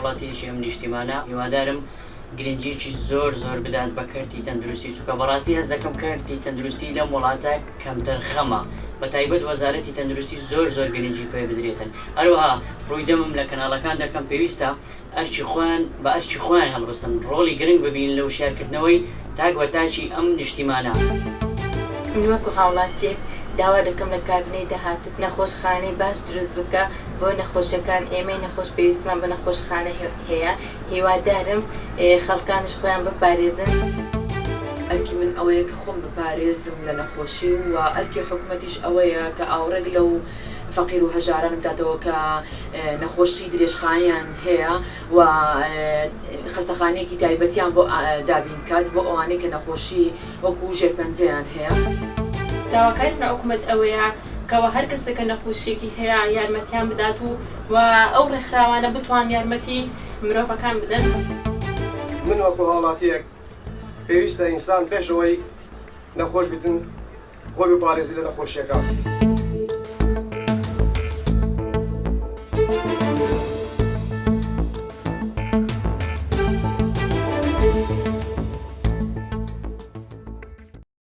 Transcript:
هاوڵاتیەکی ئەم نیشتیمانە هیوادارم گرنگیەکی زۆر زۆر بدات بە کەرتی تەندروستی چونکە بەڕاستی هەست دەکەم کەرتی تەندروستی لەم وڵاتە کەمتەرخەمە بەتایبەت وەزارەتی تەندروستی زۆر زۆر گرنگی پێ بدرێتن هەروەها ڕووی دەمم لە کەناڵەکان دەکەم پێویستە ئەرکی خۆیان بە ئەرکی خۆیان هەڵبستن، ڕۆڵی گرنگ ببینن لە وشیارکردنەوەی تاک بە تاکی ئەم نیشتیمانە. من وەکو هاوڵاتیەک داوا دەکەم لە کابینەی داهاتوو نەخۆشخانەی باش دروست بکا بۆ نەخۆشەکان ئێمەی نەخۆش پێویستمان بە نەخۆشخانە هەیە هیوادارم خەڵکانیش خۆیان بپارێزن. ئەرکی من ئەوەیە کە خۆم بپارێزم لە نەخۆشی و ئەرکی حکومەتیش ئەوەیە کە ئاوڕێک لەو فەقیر و هەژاران بداتەوە کە نەخۆشی درێژخایەنیان هەیە و خەستەخانەیەکی تایبەتیان بۆ دابین بکات بۆ ئەوانەی کە نەخۆشی وەکو ژێرپەنجەیان هەیە. داواکاریم لە حکومەت ئەوەیە کەوا هەر کەسێک کە نەخۆشیەکی هەیە یارمەتیان بدات و و ئەو ڕێکخراوانە بتوان یارمەتی مرۆڤەکان بدەن. من وەکو هاوڵاتیەک پێویستە ئینسان پێش ئەوەی نەخۆش بیتن خۆی بپارێزی لە نەخۆشیەکان.